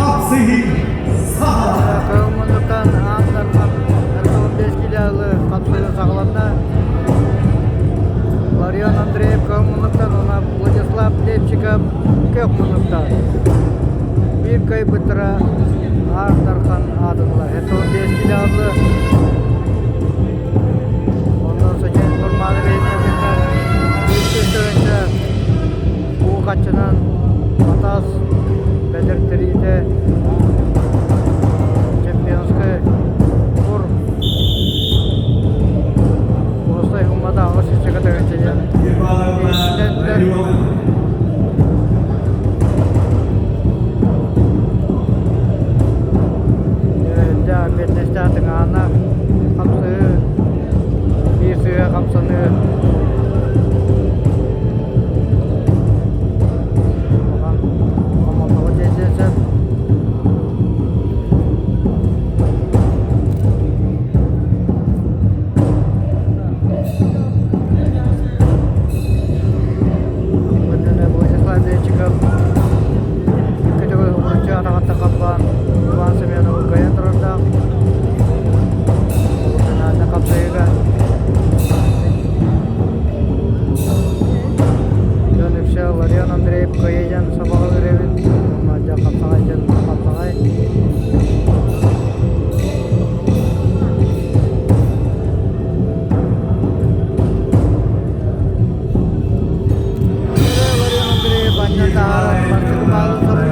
Хапсыһыы саҕаланар. Кыһыл муннуктан Аан Дархан 45 килоалы хапсыһыы саҕаланна. Ларион Андреев кыһыл муннуктан уонна Владислав Лепчиков күөх муннуктан. Биир кыайбыттара Аан Дархан аатырдылар. 75 килоалы Онон Сочи Курманов иһитиннэрбиттэр. 300 уу хаччынан Батас Бэдэр Тириитэ чемпионскай тур Уостай Хуммата аҕыс сүүсчэкэ тыһыынча иһитиннэрдилэр. Дьэ, биэтэстээх тыҥаана хамсыы, биир сыыһа хамсаныы улахан хомолтоҕо тиэрдиэн сөп. Владислав Левчиков икки төгүл уһулуччу атаҕыттан хаппаан Иван Семеновы кыайан турардаах. Наада хапсайыыга Дьон үксэ Ларион Андреев кыайыйан сабаҕалыыр эбит. Уонна хапсаҕай дьон хапсаҕай. Ларион Андреев анньан таһааран бастакы баалын.